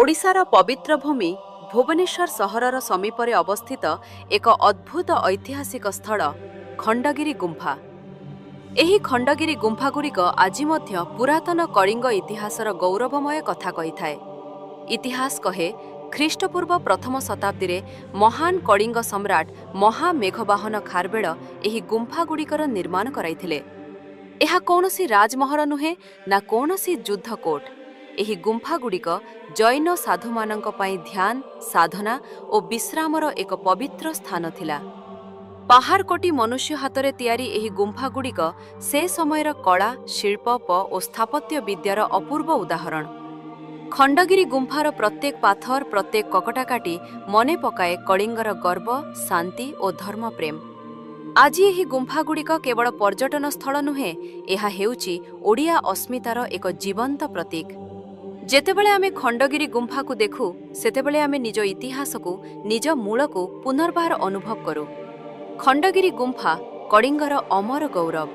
ଓଡ଼ିଶାର ପବିତ୍ର ଭୂମି ଭୁବନେଶ୍ୱର ସହରର ସମୀପରେ ଅବସ୍ଥିତ ଏକ ଅଦ୍ଭୁତ ଐତିହାସିକ ସ୍ଥଳ ଖଣ୍ଡଗିରି ଗୁମ୍ଫା। ଏହି ଖଣ୍ଡଗିରି ଗୁମ୍ଫାଗୁଡ଼ିକ ଆଜି ମଧ୍ୟ ପୁରାତନ କଳିଙ୍ଗ ଇତିହାସର ଗୌରବମୟ କଥା କହିଥାଏ। ଇତିହାସ କହେ, ଖ୍ରୀଷ୍ଟପୂର୍ବ ପ୍ରଥମ ଶତାବ୍ଦୀରେ ମହାନ କଳିଙ୍ଗ ସମ୍ରାଟ ମହାମେଘବାହନ ଖାରବେଳ ଏହି ଗୁମ୍ଫାଗୁଡ଼ିକର ନିର୍ମାଣ କରାଇଥିଲେ। ଏହା କୌଣସି ରାଜମହଲ ନୁହେଁ, ନା କୌଣସି ଯୁଦ୍ଧକୋଟ। ଏହି ଗୁମ୍ଫାଗୁଡ଼ିକ ଜୈନ ସାଧୁମାନଙ୍କ ପାଇଁ ଧ୍ୟାନ, ସାଧନା ଓ ବିଶ୍ରାମର ଏକ ପବିତ୍ର ସ୍ଥାନ ଥିଲା। ପାହାଡ଼କୋଟି ମନୁଷ୍ୟ ହାତରେ ତିଆରି ଏହି ଗୁମ୍ଫାଗୁଡ଼ିକ ସେ ସମୟର କଳା, ଶିଳ୍ପ ଓ ସ୍ଥାପତ୍ୟ ବିଦ୍ୟାର ଅପୂର୍ବ ଉଦାହରଣ। ଖଣ୍ଡଗିରି ଗୁମ୍ଫାର ପ୍ରତ୍ୟେକ ପାଥର, ପ୍ରତ୍ୟେକ କକଟାକାଟି ମନେ ପକାଏ କଳିଙ୍ଗର ଗର୍ବ, ଶାନ୍ତି ଓ ଧର୍ମପ୍ରେମ। ଆଜି ଏହି ଗୁମ୍ଫାଗୁଡ଼ିକ କେବଳ ପର୍ଯ୍ୟଟନ ସ୍ଥଳ ନୁହେଁ, ଏହା ହେଉଛି ଓଡ଼ିଆ ଅସ୍ମିତାର ଏକ ଜୀବନ୍ତ ପ୍ରତୀକ। ଯେତେବେଳେ ଆମେ ଖଣ୍ଡଗିରି ଗୁମ୍ଫାକୁ ଦେଖୁ, ସେତେବେଳେ ଆମେ ନିଜ ଇତିହାସକୁ, ନିଜ ମୂଳକୁ ପୁନର୍ବାର ଅନୁଭବ କରୁ। ଖଣ୍ଡଗିରି ଗୁମ୍ଫା, କଳିଙ୍ଗର ଅମର ଗୌରବ।